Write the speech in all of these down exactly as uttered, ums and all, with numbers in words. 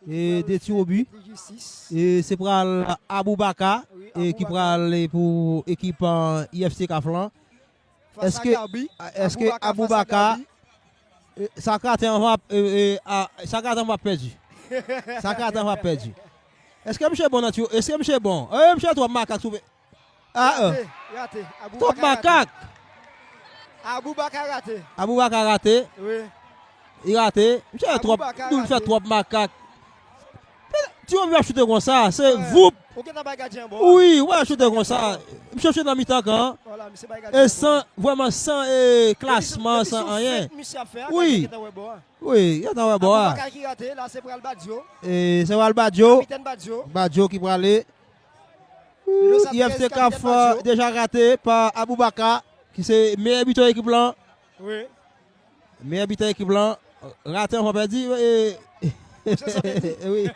E de tir au but. E se pral Aboubaka e ki pral pou ekip I F C CAF lan. Èske èske Aboubaka sa k rate anvan ap e, e, a, sa k rate anvan ap pèdi. Sa k rate anvan ap pèdi. Èske misye bon nan tir? Èske misye bon? E misye twòp makak sou. Ah, ah. Rate, rate. Twòp makak. Aboubaka rate. Aboubaka rate. Wi. Li rate. Misye fè twòp, Aboubaka nou fè rate. Twòp makak. Ti yo ap choute konsa, se voup. Ou gentan bay gadyen an bò. Wi, wè choute konsa. Misye choute nan mitan kan. Vwala, misye bay gadyen an bò. E san, vrèman san e klasman, san anyen. Wi. Wi, gentan wè bò a. Wi, gentan wè bò a. Aboubaka ki rate, la se pral Badio. E se pral Badio. Kapitèn Badio. Badio ki prale. I F C CAF deja rate pa Aboubaka, ki se meyè bitè ekip lan. Wi. Meyè bitè ekip lan, rate anvan pèdi. E, wi.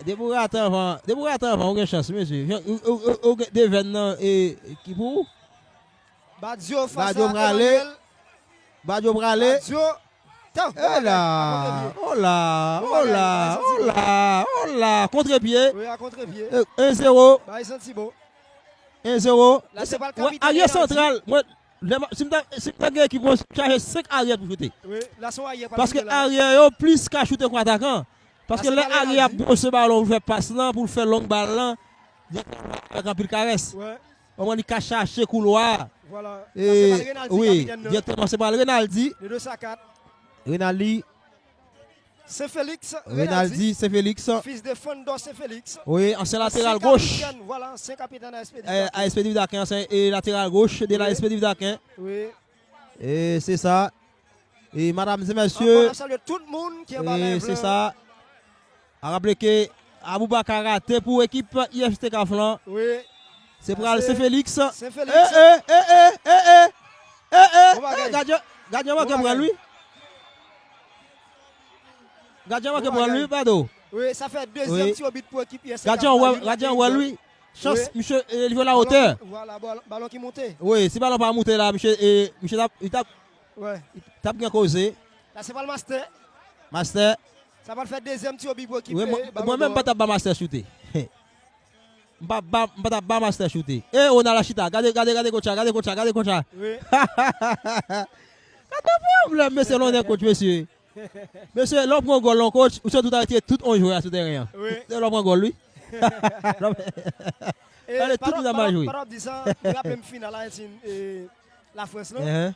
Depi w rate anvan, depi w rate anvan, ou gen chans, mesye. Ou, ou, ou, ou gen de vèn nan e, ki pou ou. Badio fas a Emmanuel. Badio prale. Badio prale. Badio. Tan. E la, o la, o la, o la, o la, kontrepye. Wi, a kontrepye. E, en zewo. Bay santi bon. En zewo. La se pa l kapitèn Arye Renaldi. Santral, mwen, lè m, si m ta, si m ta gen ekip mwen, chaje senk aryè pou choute. Wi, la se yon aryè pa. Paske aryè yo plis ka choute kou atakan. Paske lè aryè ap bwose balon pou fè pas lan, pou l fè long bal lan, li avèk anpil karès. Wi. Kòman li ka chache koulwa. Vwala. E, wi, direktèman se pral Renaldi. De de sa kat. Renaldi. Saint Félix, Renaldi, Renaldi, Saint Félix. Fils de Fandor Saint Félix. Wi, ansyen lateral goch. Kapitèn, vwala, ansyen kapitèn A S P Divaken. A S P Divaken, ansyen e lateral goch de la A S P Divaken. Wi. E se sa. E madam e mesye, e se sa. A raple ke Aboubaka rate pou ekip I F C CAF lan. Wi. Se pral Saint Félix. Saint Félix. E, e, e, e, e, e, e, e, gadyen, gadyen manke pran li. Gadyen manke pran li, Bado. Wi, sa fè dezyèm tir au but pou ekip I F C CAF lan. Gadyen wè l, wi. Chans, misye, e, li jwe la otè. Vwala, balon ki monte. Wi, si balon pa moute la, misye, e, misye t ap, li t ap, li t ap gen koze. La se pral Master. Master. Sa pral fè dezyèm tir au but pou ekip. Wi, mwen menm m pa t ap ba Master choute. M pa, m pa t ap ba Master choute. E, Ronald la chita. Gade, gade, gade kòtcha, gade kòtcha, gade kòtcha. Wi. Gade pwoblèm, mesye, lè w nan kòtch, mesye. Mesye, lè w pran gòl lan kòtch, ou se tout arete tout on jwè a sou teren an. Wi. Lè w pran gòl, wi. Gade tout moun ap mal jwe. Pandan w ap di sa, m raple m final Ayantin e Lafrans lan.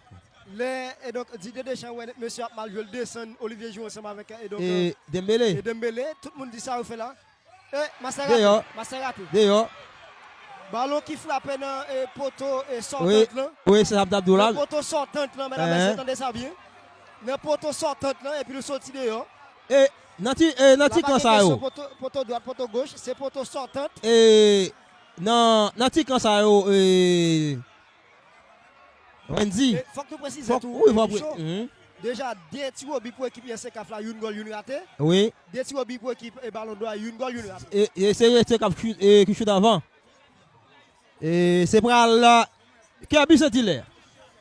Lè, e donk, Didier Deschamps wè mesye ap mal jwe, l desann Olivier Giroud ansanm avèk, e donk, e Dembélé. E Dembélé, tout moun di sa yo fè la. E, Master rate. Deyò. Master rate. Deyò. Balon ki frape nan, e, poto, e, sòtant lan. Wi, wi, se sa m t ap di w la. Nan poto sòtant lan, medam, mesye, tande sa byen. Nan poto sòtant lan, epi l soti deyò. E, nan ti, e, nan ti kan sa yo. Poto, poto dwat, poto goch, se poto sòtant. E, nan, nan ti kan sa yo, e, Wendy. E, fòk nou presize tou, wi, fòk, wi. Deja, de tir au but pou ekip I F C CAF la, youn gòl, youn rate. Wi. De tir au but pou ekip, e, Ballon d'Or, youn gòl, youn rate. E, e se I F C CAF ki, e, ki choute anvan. E se pral, e, Kerby Saint-Hilaire.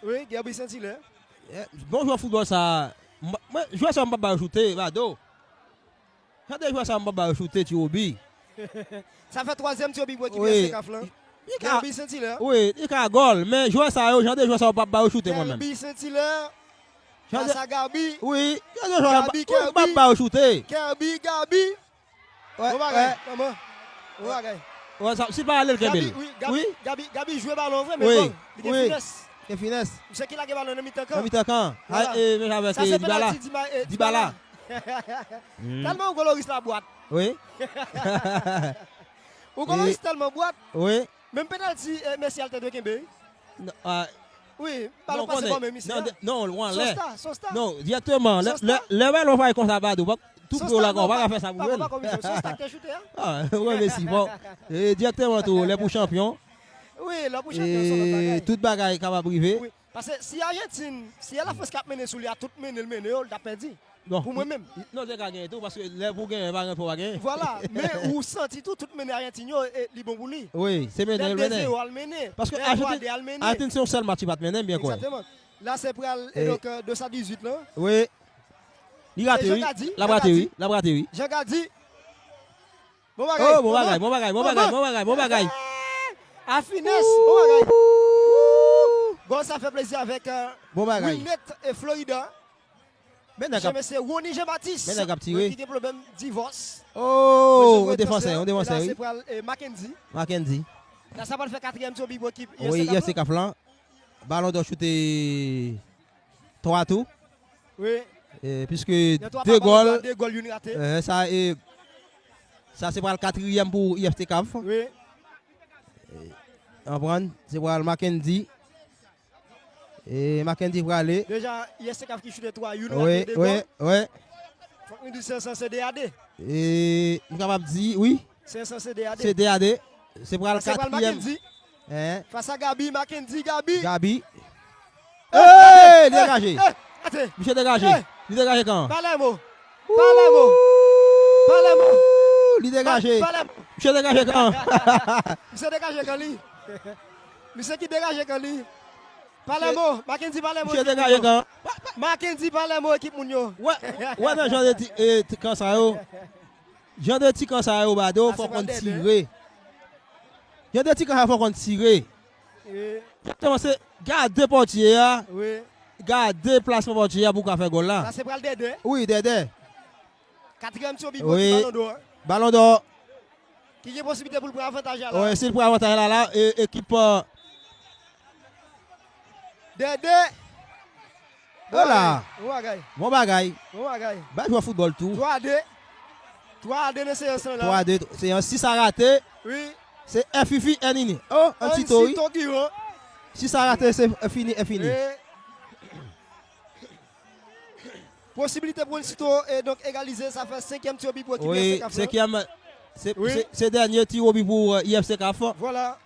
Wi, Kerby Saint-Hilaire. E, bon jwè foutbòl sa. Mwen, jwè sa m p ap ba yo choute, Bado. Jan de jwè sa m p ap ba yo choute, tir au but. Sa fè twazyèm tir au but pou ekip I F C CAF lan. Li ka, Kerby Saint-Hilaire. Wi, li ka gòl, men jwè sa yo, jan de jwè sa yo p ap ba yo choute mwen menm. Kerby Saint-Hilaire. Jan de, fas a Gaby. Wi, jan de jwè yo p ap ba yo choute. Kerby, Gaby. Bon bagay, manman. Bon bagay. Wè, sa, si l pa ale, l kenbe l. Gaby, wi, Gaby, Gaby, Gaby jwe balon vre, men bon, li gen finès. Gen finès. Misye ki lage balon nan mitan kan. Nan mitan kan. Vwala. Ay, e, men avèk, sa e, se Dybala. Penalti Dybala. Dybala. Tèlman ou gwo Loris la bwat. Wi. Ou gwo Loris tèlman bwat. Wi. Menm penalti, e, Messi al te dwe kenbe. Wi, balon pase bò men misye. Non, non, ou anlè. Son sta, son sta. Non, dirèkteman. Lè, lè, lè balon fay konsa, Bado, tout pye w la, ou pa ka fè sa pou jwe l. Son sta k te choute a. Ah, ou wè Messi, bon. E, dirèkteman tou, lè pou chanpyon. Wi, lè pou chanpyon, se yon lòt bagay. E tout bagay kapab rive. Wi, paske si Ajantin, si e Lafrans k ap mennen sou li a, tout mennen l mennen yo, l t ap pèdi. Non. Pou mwen menm. Non, te ka genyen tou, paske lè pou genyen, pa gen pou pa genyen. Vwala, men ou santi tou, tout mennen Ajantin yo, e, li bon pou li. Wi, se mennen l mennen. Lè de zewo al mennen. Paske Ajantin, Ajantin se yon sèl match li pa t mennen, m byen kwè. Egzakteman. La, se pral, e, donk, e, de sa dizuit lan. Wi. Li rate, wi. L ap rate, wi. L ap rate, wi. Jean Gady. Bon bagay. Oh, bon bagay, bon bagay, bon bagay, bon bagay, bon bagay. A finès, bon bagay. Gòl sa fè plezi avèk, euh, bon bagay. Wilnet e Florida. Men nèg ap, mesye Rony Jean Baptiste, men nèg ap tire. Ki gen pwoblèm divòs. Oh, yon defansè, yon defansè, wi. La, se pral, eh, Mackendy. Mackendy. La, sa pral fè katriyèm tiro bi pou ekip U S C CAF lan. Wi, U S C CAF lan. Balon dò choute twa tou. Wi. E, piske de gòl. De gòl, youn rate. Eh, sa, e, sa se pral katriyèm pou U S C CAF. Wi. E, konprann, se pral Mackendy. E, Mackendy prale. Deja, U S C CAF ki choute twa, youn rate, de gòl. Wi, wi, wi. Fòk nou di se, se, se de a de. E, m kapab di, wi. Se, se, se de a de. Se de a de. Se pral katriyèm. Mackendy. Hein? Fas a Gaby, Mackendy, Gaby. Gaby. Eh, li degaje. Eh, ate. Misye degaje. Eh. Li degaje kan? Palermo. Palermo. Palermo. Li degaje. Palermo. Misye degaje kan? Misye degaje kan li. Misye ki degaje kan li. Palermo, Mackendy Palermo. Misye degaje kan? Mackendy Palermo ekip moun yo. Wè, wè nan jan de ti, eh, ti kan sa yo. Jan de ti kan sa yo, Bado, fò konn tire. Jan de ti kan sa yo fò konn tire. Egzakteman, se gade pòtye a. Wi. Gade plasman pòtye a pou ka fè gòl la. Sa se pral Dèdè. Wi, Dèdè. Katriyèm tiro bi pou ekip Balon dò. Balon dò. Ki gen posiblite pou l pran avantaj la la. Wi, si l pran avantaj la la, e, ekip, euh, Dèdè. Hola. Bon bagay. Bon bagay. Bon bagay. Bay jwè foutbòl tou. Twa a de. Twa a de nan seyans lan la. Twa a de, seyans sis a rate. Wi. Se F F N ini. Oh, Ansito, wi. Ansito Guiron. Sis a rate, se fini, e fini. E posibilite pou Ansito, e donk, egalize, sa fè senkyèm tiro bi pou ekip U F C CAF. Wi, senkyèm, se, se, se dènye tiro bi pou, euh, U F C CAF. Vwala.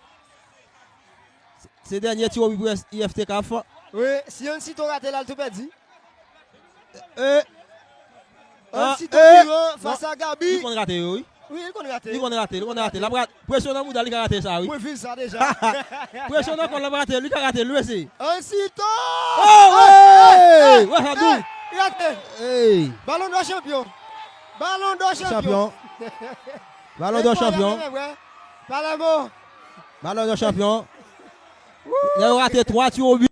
Se dènye tiro bi pou U F C CAF. Wi, si Ansito rate la, l tou pèdi. E, Ansito Guiron fas a Gaby. Li konn rate yo, wi. Wi, li konn rate. Li konn rate, li konn rate. L ap rate. Presyon nan mouda, li ka rate sa, wi. Mwen viv sa deja. Presyon nan kò l, l ap rate, li ka rate, li mesye. Ansito! Oh, hey! Wè sa tou. Li rate. Hey! Balon dò chanpyon. Balon dò chanpyon. Chanpyon. Balon dò chanpyon. Palermo. Balon dò chanpyon. Nèg yo rate twa tiro bi.